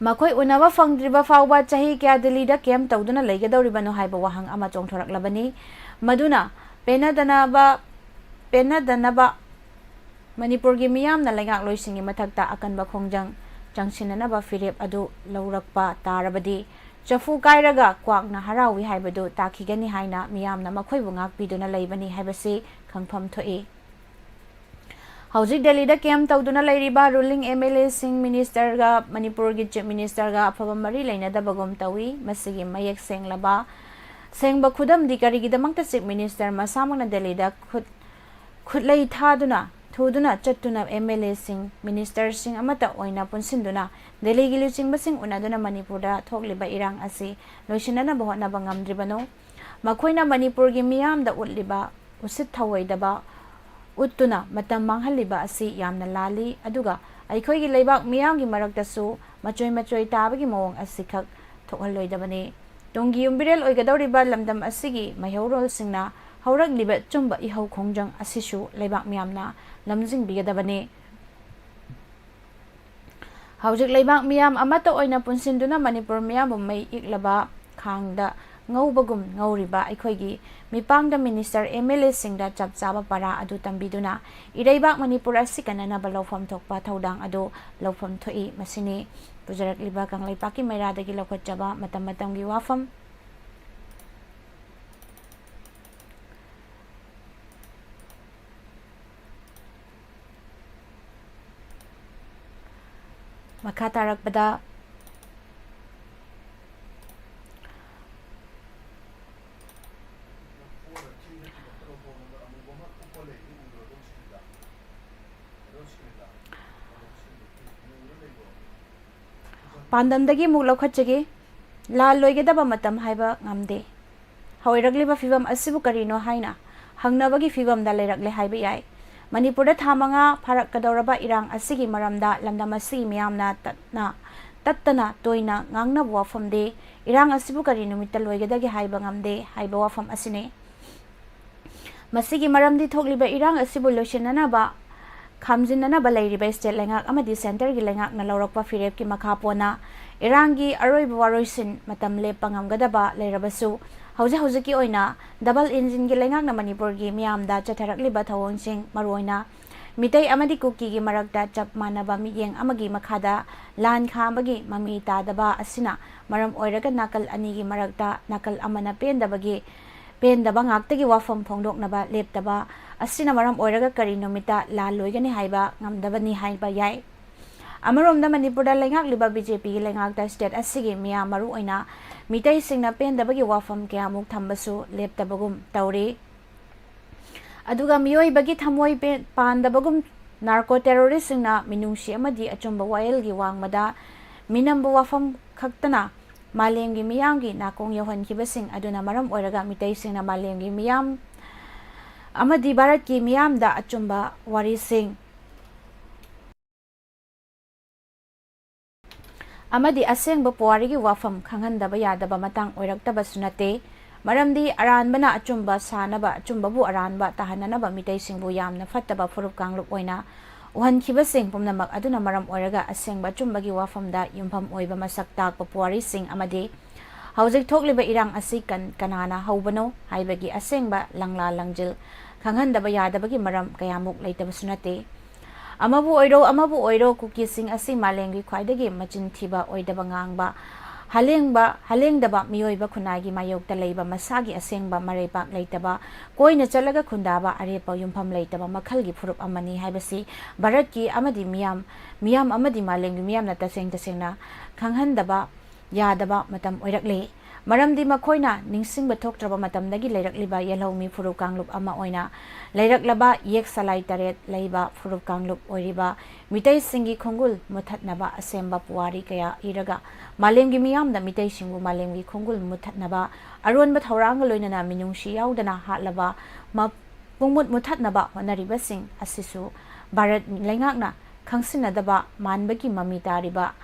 ꯃꯈꯣꯏ ꯎꯅꯕ ꯐꯪꯗ꯭ꯔꯤꯕ ꯐꯥꯎꯕ ꯆꯍꯤ ꯀꯌꯥ ꯗꯦꯜꯂꯤꯗ camp ꯇꯧꯗꯨꯅ ꯂꯩꯒꯗꯧꯔꯤꯕꯅꯣ ꯍꯥꯏꯕ ꯋꯥꯍꯪ ꯑꯃ ꯆꯣꯡꯊꯣꯔꯛꯂꯕꯅꯤ꯫ ꯃꯗꯨꯅ ꯄꯦꯟꯅꯗꯅꯕ, ꯄꯦꯟꯅꯗꯅꯕ ꯃꯅꯤꯄꯨꯔꯒꯤ ꯃꯤꯌꯥꯝꯅ ꯂꯩꯉꯥꯛꯂꯣꯏꯁꯤꯡꯒꯤ ꯃꯊꯛꯇ ꯑꯀꯟꯕ ꯈꯣꯡꯖꯪ ꯆꯪꯁꯤꯟꯅꯅꯕ ꯐꯤꯔꯦꯞ ꯑꯗꯨ ꯂꯧꯔꯛꯄ ꯇꯥꯔꯕꯗꯤ, ꯆꯐꯨ ꯀꯥꯏꯔꯒ ꯀ꯭ꯋꯥꯛꯅ ꯍꯔꯥꯎꯏ ꯍꯥꯏꯕꯗꯨ ꯇꯥꯈꯤꯒꯅꯤ ꯍꯥꯏꯅ ꯃꯤꯌꯥꯝꯅ ꯃꯈꯣꯏꯕꯨ ꯉꯥꯛꯄꯤꯗꯨꯅ ꯂꯩꯕꯅꯤ ꯍꯥꯏꯕꯁꯤ ꯈꯪꯐꯝ ꯊꯣꯛꯏ꯫ ꯍꯧꯖꯤꯛ ꯗꯦꯜꯂꯤꯗ camp ꯇꯧꯗꯨꯅ ꯂꯩꯔꯤꯕ ruling MLAꯁꯤꯡ, Ministerꯒ ꯃꯅꯤꯄꯨꯔꯒꯤ Chief Ministerꯒ ꯑꯐꯕ ꯃꯔꯤ ꯂꯩꯅꯗꯕꯒꯨꯝ ꯇꯧꯏ꯫ ꯃꯁꯤꯒꯤ ꯃꯌꯦꯛ ꯁꯦꯡꯂꯕ, ꯁꯦꯡꯕ ꯈꯨꯗꯝꯗꯤ ꯀꯔꯤꯒꯤꯗꯃꯛꯇ Chief Minister ꯃꯁꯥꯃꯛꯅ ꯗꯦꯜꯂꯤꯗ ꯈꯨꯠ, ꯈꯨꯠꯂꯩ ꯊꯥꯗꯨꯅ, ꯊꯨꯗꯨꯅ ꯆꯠꯇꯨꯅ MLAꯁꯤꯡ, Ministerꯁꯤꯡ ꯑꯃꯠꯇ ꯑꯣꯏꯅ ꯄꯨꯟꯁꯤꯟꯗꯨꯅ ꯗꯦꯜꯂꯤꯒꯤ ꯂꯨꯆꯤꯡꯕꯁꯤꯡ ꯎꯅꯗꯨꯅ ꯃꯅꯤꯄꯨꯔꯗ ꯊꯣꯛꯂꯤꯕ ꯏꯔꯥꯡ ꯑꯁꯤ ꯂꯣꯏꯁꯤꯟꯅꯅꯕ ꯍꯣꯠꯅꯕ ꯉꯝꯗ꯭ꯔꯤꯕꯅꯣ? ꯃꯈꯣꯏꯅ ꯃꯅꯤꯄꯨꯔꯒꯤ ꯃꯤꯌꯥꯝꯗ ꯎꯠꯂꯤꯕ ꯎꯁꯤꯠ ꯊꯑꯣꯏꯗꯕ ꯎꯠꯇꯨꯅ ꯃꯇꯝ ꯃꯥꯡꯍꯜꯂꯤꯕ ꯑꯁꯤ ꯌꯥꯝꯅ ꯂꯥꯜꯂꯤ, ꯑꯗꯨꯒ ꯑꯩꯈꯣꯏꯒꯤ ꯂꯩꯕꯥꯛ ꯃꯤꯌꯥꯝꯒꯤ ꯃꯔꯛꯇꯁꯨ ꯃꯆꯣꯏ ꯃꯆꯣꯏ ꯇꯥꯕꯒꯤ ꯃꯑꯣꯡ ꯑꯁꯤꯈꯛ ꯊꯣꯛꯍꯜꯂꯣꯏꯗꯕꯅꯤ꯫ ꯇꯨꯡꯒꯤ ꯌꯨꯝꯕꯤꯔꯦꯜ ꯑꯣꯏꯒꯗꯧꯔꯤꯕ ꯂꯝꯗꯝ ꯑꯁꯤꯒꯤ ꯃꯩꯍꯧꯔꯣꯜꯁꯤꯡꯅ ꯍꯧꯔꯛꯂꯤꯕ ꯆꯨꯝꯕ ꯏꯍꯧ ꯈꯣꯡꯖꯪ ꯑꯁꯤꯁꯨ ꯂꯩꯕꯥꯛ ꯃꯤꯌꯥꯝꯅ ꯂꯝꯖꯤꯡꯕꯤꯒꯗꯕꯅꯤ꯫ ꯍꯧꯖꯤꯛ ꯂꯩꯕꯥꯛ ꯃꯤꯌꯥꯝ ꯑꯃꯠꯇ ꯑꯣꯏꯅ ꯄꯨꯟꯁꯤꯟꯗꯨꯅ ꯃꯅꯤꯄꯨꯔ ꯃꯤꯌꯥꯝꯕꯨ ꯃꯩ ꯏꯛꯂꯕ ꯈꯥꯡꯗ ꯉꯧꯕꯒꯨꯝ ꯉꯧꯔꯤꯕ ꯑꯩꯈꯣꯏꯒꯤ ꯃꯤꯄꯥꯡꯗ ꯃꯤꯅꯤꯁꯇꯔ, ꯑꯦꯝ ꯑꯦꯜ ꯑꯦꯁꯤꯡꯗ ꯆꯞ ꯆꯥꯕ ꯄꯔꯥ ꯑꯗꯨ ꯇꯝꯕꯤꯗꯨꯅ ꯏꯔꯩꯕꯥꯛ ꯃꯅꯤꯄꯨꯔ ꯑꯁꯤ ꯀꯟꯅꯅꯕ ꯂꯧꯐꯝ ꯊꯣꯛꯄ ꯊꯧꯗꯥꯡ ꯑꯗꯨ ꯂꯧꯐꯝ ꯊꯣꯛꯏ꯫ ꯃꯁꯤꯅꯤ ꯄꯨꯖꯔꯛꯂꯤꯕ ꯀꯪꯂꯩꯄꯥꯛꯀꯤ ꯃꯩꯔꯥꯗꯒꯤ ꯂꯧꯈꯠꯆꯕ ꯃꯇꯝ ꯃꯇꯝꯒꯤ ꯋꯥꯐꯝ꯫ ꯃꯈꯥ ꯇꯥꯔꯛꯄꯗ ꯄꯥꯟꯗꯝꯗꯒꯤ ꯑꯃꯨꯛ ꯂꯧꯈꯠꯆꯒꯦ꯫ ꯂꯥꯜ ꯂꯣꯏꯒꯗꯕ ꯃꯇꯝ ꯍꯥꯏꯕ ꯉꯝꯗꯦ꯫ ꯍꯧꯔꯛꯂꯤꯕ ꯐꯤꯕꯝ ꯑꯁꯤꯕꯨ ꯀꯔꯤꯅꯣ ꯍꯥꯏꯅ ꯍꯪꯅꯕꯒꯤ ꯐꯤꯕꯝꯗ ꯂꯩꯔꯛꯂꯦ ꯍꯥꯏꯕ ꯌꯥꯏ꯫ ꯃꯅꯤꯄꯨꯔꯗ ꯊꯥ ꯃꯉꯥ ꯐꯥꯔꯛꯀꯗꯧꯔꯕ ꯏꯔꯥꯡ ꯑꯁꯤꯒꯤ ꯃꯔꯝꯗ ꯂꯝꯗꯝ ꯑꯁꯤꯒꯤ ꯃꯤꯌꯥꯝꯅ ꯇꯠꯅ, ꯇꯠꯇꯅ ꯇꯣꯏꯅ ꯉꯥꯡꯅꯕ ꯋꯥꯐꯝꯗꯤ ꯏꯔꯥꯡ ꯑꯁꯤꯕꯨ ꯀꯔꯤ ꯅꯨꯃꯤꯠꯇ ꯂꯣꯏꯒꯗꯒꯦ ꯍꯥꯏꯕ ꯉꯝꯗꯦ ꯍꯥꯏꯕ ꯋꯥꯐꯝ ꯑꯁꯤꯅꯤ꯫ ꯃꯁꯤꯒꯤ ꯃꯔꯝꯗꯤ ꯊꯣꯛꯂꯤꯕ ꯏꯔꯥꯡ ꯑꯁꯤꯕꯨ ꯂꯣꯏꯁꯤꯟꯅꯅꯕ, ꯈꯥꯝꯖꯤꯟꯅꯅꯕ ꯂꯩꯔꯤꯕ ꯁ꯭ꯇꯦꯠ ꯂꯩꯉꯥꯛ ꯑꯃꯗꯤ ꯁꯦꯟꯇꯔꯒꯤ ꯂꯩꯉꯥꯛꯅ ꯂꯧꯔꯛꯄ ꯐꯤꯔꯦꯞꯀꯤ ꯃꯈꯥ ꯄꯣꯟꯅ ꯏꯔꯥꯡꯒꯤ ꯑꯔꯣꯏꯕ ꯋꯥꯔꯣꯏꯁꯤꯟ ꯃꯇꯝ ꯂꯦꯞꯄ ꯉꯝꯒꯗꯕ ꯂꯩꯔꯕꯁꯨ, ꯍꯧꯖꯤꯛ ꯍꯧꯖꯤꯛꯀꯤ ꯑꯣꯏꯅ ꯗꯕꯜ ꯏꯟꯖꯤꯟꯒꯤ ꯂꯩꯉꯥꯛꯅ ꯃꯅꯤꯄꯨꯔꯒꯤ ꯃꯤꯌꯥꯝꯗ ꯆꯠꯊꯔꯛꯂꯤꯕ ꯊꯧꯑꯣꯡꯁꯤꯡ, ꯃꯔꯨꯑꯣꯏꯅ ꯃꯤꯇꯩ ꯑꯃꯗꯤ ꯀꯨꯀꯤꯒꯤ ꯃꯔꯛꯇ ꯆꯞ ꯃꯥꯟꯅꯕ ꯃꯤꯠꯌꯦꯡ ꯑꯃꯒꯤ ꯃꯈꯥꯗ ꯂꯥꯟ ꯈꯥꯝꯕꯒꯤ ꯃꯃꯤ ꯇꯥꯗꯕ ꯑꯁꯤꯅ ꯃꯔꯝ ꯑꯣꯏꯔꯒ ꯅꯥꯀꯜ ꯑꯅꯤꯒꯤ ꯃꯔꯛꯇ ꯅꯥꯀꯜ ꯑꯃꯅ ꯄꯦꯟꯗꯕꯒꯤ, ꯄꯦꯟꯗꯕ ꯉꯥꯛꯇꯒꯤ ꯋꯥꯐꯝ ꯐꯣꯡꯗꯣꯛꯅꯕ ꯂꯦꯞꯇꯕ ꯑꯁꯤꯅ ꯃꯔꯝ ꯑꯣꯏꯔꯒ ꯀꯔꯤ ꯅꯨꯃꯤꯠꯇ ꯂꯥꯟ ꯂꯣꯏꯒꯅꯤ ꯍꯥꯏꯕ ꯉꯝꯗꯕꯅꯤ ꯍꯥꯏꯕ ꯌꯥꯏ꯫ ꯑꯃꯔꯣꯝꯗ ꯃꯅꯤꯄꯨꯔꯗ ꯂꯩꯉꯥꯛꯂꯤꯕ ꯕꯤ ꯖꯦ ꯄꯤꯒꯤ ꯂꯩꯉꯥꯛꯇ ꯁ꯭ꯇꯦꯠ ꯑꯁꯤꯒꯤ ꯃꯤꯌꯥꯝ, ꯃꯔꯨꯑꯣꯏꯅ ꯃꯤꯇꯩꯁꯤꯡꯅ ꯄꯦꯟꯗꯕꯒꯤ ꯋꯥꯐꯝ ꯀꯌꯥꯃꯨꯛ ꯊꯝꯕꯁꯨ ꯂꯦꯞꯇꯕꯒꯨꯝ ꯇꯧꯔꯤ꯫ ꯑꯗꯨꯒ ꯃꯤꯑꯣꯏꯕꯒꯤ ꯊꯃꯣꯏ ꯄꯦ-, ꯄꯥꯟꯗꯕꯒꯨꯝ ꯅꯥꯔꯀꯣ ꯇꯦꯔꯣꯔꯤꯁꯁꯤꯡꯅ ꯃꯤꯅꯨꯡꯁꯤ ꯑꯃꯗꯤ ꯑꯆꯨꯝꯕ ꯋꯥꯌꯦꯜꯒꯤ ꯋꯥꯡꯃꯗ ꯃꯤꯅꯝꯕ ꯋꯥꯐꯝ ꯈꯛꯇꯅ ꯃꯥꯂꯦꯝꯒꯤ ꯃꯤꯌꯥꯝꯒꯤ ꯅꯥꯀꯣꯡ ꯌꯧꯍꯟꯈꯤꯕꯁꯤꯡ ꯑꯗꯨꯅ ꯃꯔꯝ ꯑꯣꯏꯔꯒ ꯃꯤꯇꯩꯁꯤꯡꯅ ꯃꯥꯂꯦꯝꯒꯤ ꯃꯤꯌꯥꯝ ꯑꯃꯗꯤ ꯚꯥꯔꯠꯀꯤ ꯃꯤꯌꯥꯝꯗ ꯑꯆꯨꯝꯕ ꯋꯥꯔꯤꯁꯤꯡ ꯑꯃꯗꯤ ꯑꯁꯦꯡꯕ ꯄꯨꯋꯥꯔꯤꯒꯤ ꯋꯥꯐꯝ ꯈꯪꯍꯟꯗꯕ ꯌꯥꯗꯕ ꯃꯇꯥꯡ ꯑꯣꯏꯔꯛꯇꯕꯁꯨ ꯅꯠꯇꯦ꯫ ꯃꯔꯝꯗꯤ ꯑꯔꯥꯟꯕꯅ ꯑꯆꯨꯝꯕ ꯁꯥꯅꯕ, ꯑꯆꯨꯝꯕꯕꯨ ꯑꯔꯥꯟꯕ ꯇꯥꯍꯟꯅꯅꯕ ꯃꯤꯇꯩꯁꯤꯡꯕꯨ ꯌꯥꯝꯅ ꯐꯠꯇꯕ ꯐꯨꯔꯨꯞ ꯀꯥꯡꯂꯨꯞ ꯑꯣꯏꯅ ꯎꯍꯟꯈꯤꯕꯁꯤꯡ ꯄꯨꯝꯅꯃꯛ ꯑꯗꯨꯅ ꯃꯔꯝ ꯑꯣꯏꯔꯒ ꯑꯁꯦꯡꯕ ꯑꯆꯨꯝꯕꯒꯤ ꯋꯥꯐꯝꯗ ꯌꯨꯝꯐꯝ ꯑꯣꯏꯕ ꯃꯁꯛ ꯇꯥꯛꯄ ꯄꯨꯋꯥꯔꯤꯁꯤꯡ ꯑꯃꯗꯤ ꯍꯧꯖꯤꯛ ꯊꯣꯛꯂꯤꯕ ꯏꯔꯥꯡ ꯑꯁꯤ ꯀꯟ-, ꯀꯅꯥꯅ ꯍꯧꯕꯅꯣ ꯍꯥꯏꯕꯒꯤ ꯑꯁꯦꯡꯕ ꯂꯪꯂꯥ ꯂꯪꯖꯤꯜ ꯈꯪꯍꯟꯗꯕ ꯌꯥꯗꯕꯒꯤ ꯃꯔꯝ ꯀꯌꯥꯃꯨꯛ ꯂꯩꯇꯕꯁꯨ ꯅꯠꯇꯦ꯫ ꯑꯃꯕꯨ ꯑꯣꯏꯔꯣ, ꯑꯃꯕꯨ ꯑꯣꯏꯔꯣ, ꯀꯨꯀꯤꯁꯤꯡ ꯑꯁꯤ ꯃꯥꯂꯦꯝꯒꯤ ꯈ꯭ꯋꯥꯏꯗꯒꯤ ꯃꯆꯤꯟ ꯊꯤꯕ, ꯑꯣꯏꯗꯕ ꯉꯥꯡꯕ, ꯍꯂꯦꯡꯕ, ꯍꯂꯦꯡꯗꯕ, ꯃꯤꯑꯣꯏꯕ ꯈꯨꯟꯅꯥꯏꯒꯤ ꯃꯥꯌꯣꯛꯇ ꯂꯩꯕ, ꯃꯁꯥꯒꯤ ꯑꯁꯦꯡꯕ ꯃꯔꯩꯕꯥꯛ ꯂꯩꯇꯕ, ꯀꯣꯏꯅ ꯆꯠꯂꯒ ꯈꯨꯟꯗꯥꯕ, ꯑꯔꯦꯞꯄ ꯌꯨꯝꯐꯝ ꯂꯩꯇꯕ ꯃꯈꯜꯒꯤ ꯐꯨꯔꯨꯞ ꯑꯃꯅꯤ ꯍꯥꯏꯕꯁꯤ ꯚꯥꯔꯠꯀꯤ ꯑꯃꯗꯤ ꯃꯤꯌꯥꯝ, ꯃꯤꯌꯥꯝ ꯑꯃꯗꯤ ꯃꯥꯂꯦꯝꯒꯤ ꯃꯤꯌꯥꯝꯅ ꯇꯁꯦꯡ ꯇꯁꯦꯡꯅ ꯈꯪꯍꯟꯗꯕ ꯌꯥꯗꯕ ꯃꯇꯝ ꯑꯣꯏꯔꯛꯂꯤ꯫ ꯃꯔꯝꯗꯤ ꯃꯈꯣꯏꯅ ꯅꯤꯡꯁꯤꯡꯕ ꯊꯣꯛꯇ꯭ꯔꯕ ꯃꯇꯝꯗꯒꯤ ꯂꯩꯔꯛꯂꯤꯕ ꯌꯦꯜꯍꯧꯃꯤ ꯐꯨꯔꯨꯞ ꯀꯥꯡꯂꯨꯞ ꯑꯃ ꯑꯣꯏꯅ ꯂꯩꯔꯛꯂꯕ ꯌꯦꯛ ꯁꯂꯥꯏ ꯇꯔꯦꯠ ꯂꯩꯕ ꯐꯨꯔꯨꯞ ꯀꯥꯡꯂꯨꯞ ꯑꯣꯏꯔꯤꯕ ꯃꯤꯇꯩꯁꯤꯡꯒꯤ ꯈꯣꯡꯒꯨꯜ ꯃꯨꯊꯠꯅꯕ ꯑꯁꯦꯝꯕ ꯄꯨꯋꯥꯔꯤ ꯀꯌꯥ ꯏꯔꯒ ꯃꯥꯂꯦꯝꯒꯤ ꯃꯤꯌꯥꯝꯗ ꯃꯤꯇꯩꯁꯤꯡꯕꯨ ꯃꯥꯂꯦꯝꯒꯤ ꯈꯣꯡꯒꯨꯜ ꯃꯨꯊꯠꯅꯕ ꯑꯔꯣꯟꯕ ꯊꯧꯔꯥꯡꯒ ꯂꯣꯏꯅꯅ ꯃꯤꯅꯨꯡꯁꯤ ꯌꯥꯎꯗꯅ ꯍꯥꯠꯂꯕ ꯃ-, ꯄꯨꯡꯃꯨꯠ ꯃꯨꯊꯠꯅꯕ ꯍꯣꯠꯅꯔꯤꯕꯁꯤꯡ ꯑꯁꯤꯁꯨ ꯚꯥꯔꯠ ꯂꯩꯉꯥꯛꯅ ꯈꯪꯁꯤꯟꯅꯗꯕ ꯃꯥꯟꯕꯒꯤ ꯃꯃꯤ ꯇꯥꯔꯤꯕ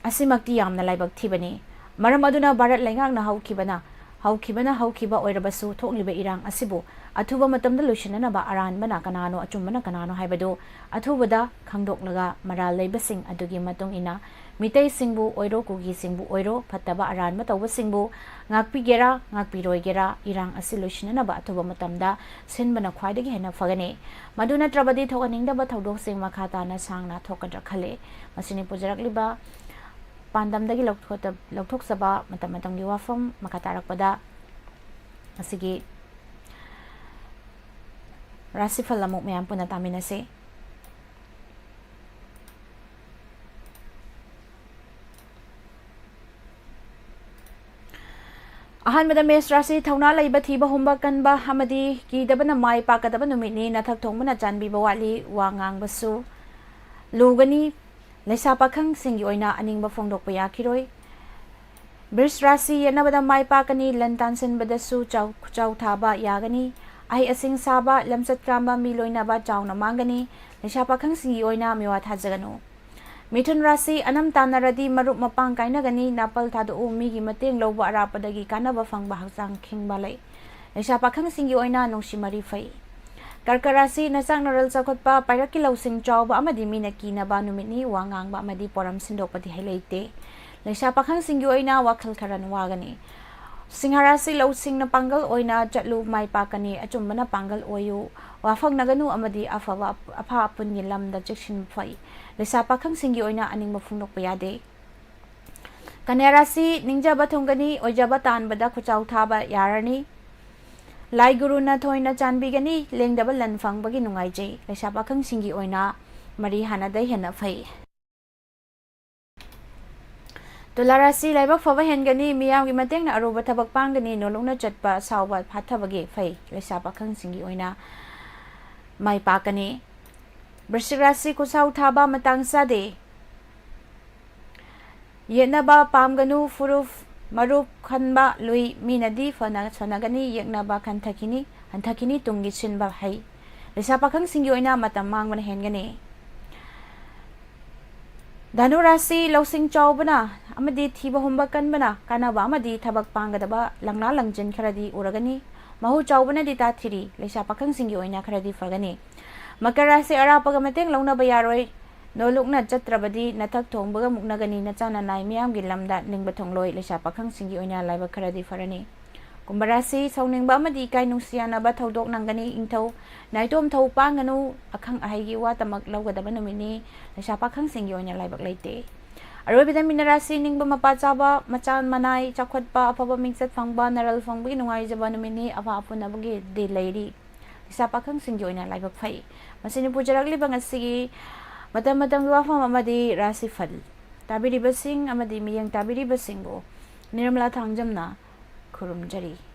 ꯑꯁꯤꯃꯛꯇꯤ ꯌꯥꯝꯅ ꯂꯥꯏꯕꯛ ꯊꯤꯕꯅꯤ꯫ ꯃꯔꯝ ꯑꯗꯨꯅ ꯚꯥꯔꯠ ꯂꯩꯉꯥꯛꯅ ꯍꯧꯈꯤꯕꯅ, ꯍꯧꯈꯤꯕꯅ ꯍꯧꯈꯤꯕ ꯑꯣꯏꯔꯕꯁꯨ, ꯊꯣꯛꯂꯤꯕ ꯏꯔꯥꯡ ꯑꯁꯤꯕꯨ ꯑꯊꯨꯕ ꯃꯇꯝꯗ ꯂꯣꯏꯁꯤꯟꯅꯅꯕ ꯑꯔꯥꯟꯕꯅ ꯀꯅꯥꯅꯣ, ꯑꯆꯨꯝꯕꯅ ꯀꯅꯥꯅꯣ ꯍꯥꯏꯕꯗꯨ ꯑꯊꯨꯕꯗ ꯈꯪꯗꯣꯛꯂꯒ, ꯃꯔꯥꯜ ꯂꯩꯕꯁꯤꯡ ꯑꯗꯨꯒꯤ ꯃꯇꯨꯡ ꯏꯟꯅ ꯃꯤꯇꯩꯁꯤꯡꯕꯨ ꯑꯣꯏꯔꯣ, ꯀꯨꯀꯤꯁꯤꯡꯕꯨ ꯑꯣꯏꯔꯣ, ꯐꯠꯇꯕ ꯑꯔꯥꯟꯕ ꯇꯧꯕꯁꯤꯡꯕꯨ ꯉꯥꯛꯄꯤꯒꯦꯔꯥ, ꯉꯥꯛꯄꯤꯔꯣꯏꯒꯦꯔꯥ, ꯏꯔꯥꯡ ꯑꯁꯤ ꯂꯣꯏꯁꯤꯟꯅꯅꯕ ꯑꯊꯨꯕ ꯃꯇꯝꯗ ꯁꯤꯟꯕꯅ ꯈ꯭ꯋꯥꯏꯗꯒꯤ ꯍꯦꯟꯅ ꯐꯒꯅꯤ꯫ ꯃꯗꯨ ꯅꯠꯇ꯭ꯔꯕꯗꯤ ꯊꯣꯛꯍꯟꯅꯤꯡꯗꯕ ꯊꯧꯗꯣꯛꯁꯤꯡ ꯃꯈꯥ ꯇꯥꯅ ꯁꯥꯡꯅ ꯊꯣꯛꯀꯗ꯭ꯔꯥ ꯈꯜꯂꯤ꯫ ꯃꯁꯤꯅꯤ ꯄꯨꯖꯔꯛꯂꯤꯕ ꯄꯥꯟꯗꯝꯗꯒꯤ ꯂꯧꯊꯣꯛꯇ-, ꯂꯧꯊꯣꯛꯆꯕ ꯃꯇꯝ ꯃꯇꯝꯒꯤ ꯋꯥꯐꯝ꯫ ꯃꯈꯥ ꯇꯥꯔꯛꯄꯗ ꯉꯁꯤꯒꯤ ꯔꯥꯁꯤꯐꯜ ꯑꯃꯨꯛ ꯃꯌꯥꯝ ꯄꯨꯟꯅ ꯇꯥꯃꯤꯟꯅꯁꯤ꯫ ꯑꯍꯥꯟꯕꯗ ꯃꯦꯁ ꯔꯥꯁꯤ, ꯊꯧꯅꯥ ꯂꯩꯕ, ꯊꯤꯕ ꯍꯨꯝꯕ ꯀꯟꯕ ꯑꯃꯗꯤ ꯀꯤꯗꯕꯅ ꯃꯥꯏ ꯄꯥꯛꯀꯗꯕ ꯅꯨꯃꯤꯠꯅꯤ꯫ ꯅꯊꯛ ꯊꯣꯡꯕꯅ ꯆꯥꯟꯕꯤꯕ ꯋꯥꯠꯂꯤ, ꯋꯥ ꯉꯥꯡꯕꯁꯨ ꯂꯨꯒꯅꯤ꯫ ꯂꯩꯁꯥ ꯄꯥꯈꯪꯁꯤꯡꯒꯤ ꯑꯣꯏꯅ ꯑꯅꯤꯡꯕ ꯐꯣꯡꯗꯣꯛꯄ ꯌꯥꯈꯤꯔꯣꯏ꯫ ꯕ꯭ꯔꯤꯖ ꯔꯥꯁꯤ, ꯌꯦꯠꯅꯕꯗ ꯃꯥꯏ ꯄꯥꯛꯀꯅꯤ, ꯂꯟ ꯇꯥꯟꯁꯤꯟꯕꯗꯁꯨ ꯆꯥꯎ-, ꯈꯨꯆꯥꯎ ꯊꯥꯕ ꯌꯥꯒꯅꯤ꯫ ꯑꯍꯩ ꯑꯁꯤꯡ ꯁꯥꯕ, ꯂꯝꯆꯠ ꯀꯥꯝꯕ, ꯃꯤ ꯂꯣꯏꯅꯕ ꯆꯥꯎꯅ ꯃꯥꯡꯒꯅꯤ꯫ ꯂꯩꯁꯥ ꯄꯥꯈꯪꯁꯤꯡꯒꯤ ꯑꯣꯏꯅ ꯃꯤꯋꯥ ꯊꯥꯖꯒꯅꯨ꯫ ꯃꯤꯊꯨꯟ ꯔꯥꯁꯤ, ꯑꯅꯝ ꯇꯥꯟꯅꯔꯗꯤ ꯃꯔꯨꯞ ꯃꯄꯥꯡ ꯀꯥꯏꯅꯒꯅꯤ, ꯅꯥꯄꯜ ꯊꯥꯗꯣꯛꯎ, ꯃꯤꯒꯤ ꯃꯇꯦꯡ ꯂꯧꯕ ꯑꯔꯥꯞꯄꯗꯒꯤ ꯀꯥꯟꯅꯕ ꯐꯪꯕ, ꯍꯛꯆꯥꯡ ꯈꯤꯡꯕ ꯂꯩ꯫ ꯂꯩꯁꯥ ꯄꯥꯈꯪꯁꯤꯡꯒꯤ ꯑꯣꯏꯅ ꯅꯨꯡꯁꯤ ꯃꯔꯤ ꯐꯩ꯫ ꯀꯔꯀ ꯔꯥꯁꯤ, ꯅꯆꯥꯛ ꯅꯔꯜ ꯆꯥꯎꯈꯠꯄ, ꯄꯥꯏꯔꯛꯀꯤ ꯂꯧꯁꯤꯡ ꯆꯥꯎꯕ ꯑꯃꯗꯤ ꯃꯤꯅ ꯀꯤꯅꯕ ꯅꯨꯃꯤꯠꯅꯤ, ꯋꯥ ꯉꯥꯡꯕ ꯑꯃꯗꯤ ꯄꯣꯔꯝ ꯁꯤꯟꯗꯣꯛꯄꯗꯤ ꯍꯩ ꯂꯩꯇꯦ꯫ ꯂꯩꯁꯥ ꯄꯥꯈꯪꯁꯤꯡꯒꯤ ꯑꯣꯏꯅ ꯋꯥꯈꯜ ꯈꯔ ꯋꯥꯒꯅꯤ꯫ ꯁꯤꯡꯍ ꯔꯥꯁꯤ ꯂꯧꯁꯤꯡꯅ ꯄꯥꯡꯒꯜ ꯑꯣꯏꯅ ꯆꯠꯂꯨ, ꯃꯥꯏ ꯄꯥꯛꯀꯅꯤ꯫ ꯑꯆꯨꯝꯕꯅ ꯄꯥꯡꯒꯜ ꯑꯣꯏꯌꯨ, ꯋꯥꯐꯪꯅꯒꯅꯨ ꯑꯃꯗꯤ ꯑꯐꯕ ꯑꯐ ꯑꯄꯨꯟꯒꯤ ꯂꯝꯗ ꯆꯦꯛꯁꯤꯟꯕ ꯐꯩ꯫ ꯂꯩꯁꯥ ꯄꯥꯈꯪꯁꯤꯡꯒꯤ ꯑꯣꯏꯅ ꯑꯅꯤꯡꯕ ꯐꯣꯡꯗꯣꯛꯄ ꯌꯥꯗꯦ꯫ ꯀꯟꯌꯥ ꯔꯥꯁꯤ ꯅꯤꯡꯖꯕ ꯊꯨꯡꯒꯅꯤ, ꯑꯣꯏꯖꯕ ꯇꯥꯟꯕꯗ ꯈꯨꯠꯆꯥꯎ ꯊꯥꯕ ꯌꯥꯔꯅꯤ꯫ ꯂꯥꯏ ꯒꯨꯔꯨꯅ ꯊꯣꯏꯅ ꯆꯥꯟꯕꯤꯒꯅꯤ, ꯂꯦꯡꯗꯕ ꯂꯟ ꯐꯪꯕꯒꯤ ꯅꯨꯡꯉꯥꯏꯖꯩ꯫ ꯂꯩꯁꯥ ꯄꯥꯈꯪꯁꯤꯡꯒꯤ ꯑꯣꯏꯅ ꯃꯔꯤ ꯍꯥꯟꯅꯗꯩ ꯍꯦꯟꯅ ꯐꯩ꯫ ꯇꯨꯂꯥ ꯔꯥꯁꯤ ꯂꯥꯏꯕꯛ ꯐꯕ ꯍꯦꯟꯒꯅꯤ, ꯃꯤꯌꯥꯝꯒꯤ ꯃꯇꯦꯡꯅ ꯑꯔꯨꯕ ꯊꯕꯛ ꯄꯥꯡꯒꯅꯤ, ꯅꯣꯂꯨꯛꯅ ꯆꯠꯄ ꯁꯥꯎꯕ ꯐꯥꯊꯕꯒꯤ ꯐꯩ꯫ ꯂꯩꯁꯥ ꯄꯥꯈꯪꯁꯤꯡꯒꯤ ꯑꯣꯏꯅ ꯃꯥꯏ ꯄꯥꯛꯀꯅꯤ꯫ ꯕ꯭ꯔꯤꯁꯤꯛ ꯔꯥꯁꯤ ꯈꯨꯠꯁꯥꯎ ꯊꯥꯕ ꯃꯇꯥꯡ ꯆꯥꯗꯦ꯫ ꯌꯦꯠꯅꯕ ꯄꯥꯝꯒꯅꯨ, ꯐꯨꯔꯨꯞ ꯃꯔꯨꯞ ꯈꯟꯕ ꯂꯨꯏ, ꯃꯤꯅꯗꯤ ꯐꯅ ꯁꯣꯟꯅꯒꯅꯤ, ꯌꯦꯛꯅꯕ ꯈꯟꯊꯈꯤꯅꯤ, ꯍꯟꯊꯈꯤꯅꯤ, ꯇꯨꯡꯒꯤ ꯁꯤꯟꯕ ꯍꯩ꯫ ꯂꯩꯁꯥ ꯄꯥꯈꯪꯁꯤꯡꯒꯤ ꯑꯣꯏꯅ ꯃꯇꯝ ꯃꯥꯡꯕꯅ ꯍꯦꯟꯒꯅꯤ꯫ ꯙꯅꯨ ꯔꯥꯁꯤ ꯂꯧꯁꯤꯡ ꯆꯥꯎꯕꯅ ꯑꯃꯗꯤ ꯊꯤꯕ ꯍꯨꯝꯕ ꯀꯟꯕꯅ ꯀꯥꯟꯅꯕ ꯑꯃꯗꯤ ꯊꯕꯛ ꯄꯥꯡꯒꯗꯕ ꯂꯪꯂꯥ ꯂꯪꯖꯤꯟ ꯈꯔꯗꯤ ꯎꯔꯒꯅꯤ꯫ ꯃꯍꯨ ꯆꯥꯎꯕꯅꯗꯤ ꯇꯥꯊꯤꯔꯤ, ꯂꯩꯁꯥ ꯄꯥꯈꯪꯁꯤꯡꯒꯤ ꯑꯣꯏꯅ ꯈꯔꯗꯤ ꯐꯒꯅꯤ꯫ ꯃꯀꯔ ꯔꯥꯁꯤ ꯑꯔꯥꯞꯄꯒ ꯃꯇꯦꯡ ꯂꯧꯅꯕ ꯌꯥꯔꯣꯏ꯫ ꯅꯣꯂꯨꯛꯅ ꯆꯠꯇ꯭ꯔꯕꯗꯤ ꯅꯊꯛ ꯊꯣꯡꯕꯒ ꯃꯨꯛꯅꯒꯅꯤ, ꯅꯆꯥ ꯅꯅꯥꯏ ꯃꯤꯌꯥꯝꯒꯤ ꯂꯝꯗ ꯅꯤꯡꯕ ꯊꯨꯡꯂꯣꯏ꯫ ꯂꯩꯁꯥ ꯄꯥꯈꯪꯁꯤꯡꯒꯤ ꯑꯣꯏꯅ ꯂꯥꯏꯕꯛ ꯈꯔꯗꯤ ꯐꯔꯅꯤ꯫ ꯀꯨꯝꯚ ꯔꯥꯁꯤ ꯁꯥꯎꯅꯤꯡꯕ ꯑꯃꯗꯤ ꯏꯀꯥꯏ ꯅꯨꯡꯁꯤ ꯌꯥꯅꯕ ꯊꯧꯗꯣꯛ ꯅꯪꯒꯅꯤ꯫ ꯏꯪꯊꯧ ꯅꯥꯏꯇꯣꯝ ꯊꯧ ꯄꯥꯡꯒꯅꯨ, ꯑꯈꯪ ꯑꯍꯩꯒꯤ ꯋꯥ ꯇꯃꯛ ꯂꯧꯒꯗꯕ ꯅꯨꯃꯤꯠꯅꯤ꯫ ꯂꯩꯁꯥ ꯄꯥꯈꯪꯁꯤꯡꯒꯤ ꯑꯣꯏꯅ ꯂꯥꯏꯕꯛ ꯂꯩꯇꯦ꯫ ꯑꯔꯣꯏꯕꯗ ꯃꯤꯅ ꯔꯥꯁꯤ ꯅꯤꯡꯕ ꯃꯄꯥ ꯆꯥꯕ, ꯃꯆꯥ ꯃꯅꯥꯏ ꯆꯥꯎꯈꯠꯄ, ꯑꯐꯕ ꯃꯤꯡꯆꯠ ꯐꯪꯕ, ꯅꯔꯜ ꯐꯪꯕꯒꯤ ꯅꯨꯡꯉꯥꯏꯖꯕ ꯅꯨꯃꯤꯠꯅꯤ꯫ ꯑꯐ ꯑꯄꯨꯟꯅꯕꯒꯤꯗꯤ ꯂꯩꯔꯤ꯫ ꯂꯩꯁꯥ ꯄꯥꯈꯪꯁꯤꯡꯒꯤ ꯑꯣꯏꯅ ꯂꯥꯏꯕꯛ ꯐꯩ꯫ ꯃꯁꯤꯅ ꯄꯨꯖꯔꯛꯂꯤꯕ ꯉꯁꯤꯒꯤ ꯃꯇꯝ ꯃꯇꯝꯒꯤ ꯋꯥꯐꯝ ꯑꯃꯗꯤ ꯔꯥꯁꯤꯐꯜ꯫ ꯇꯥꯕꯤꯔꯤꯕꯁꯤꯡ ꯑꯃꯗꯤ ꯃꯤꯠꯌꯦꯡ ꯇꯥꯕꯤꯔꯤꯕꯁꯤꯡꯕꯨ ꯅꯤꯔꯃꯂꯥ ꯊꯥꯡꯖꯝꯅ ꯈꯨꯔꯨꯝꯖꯔꯤ꯫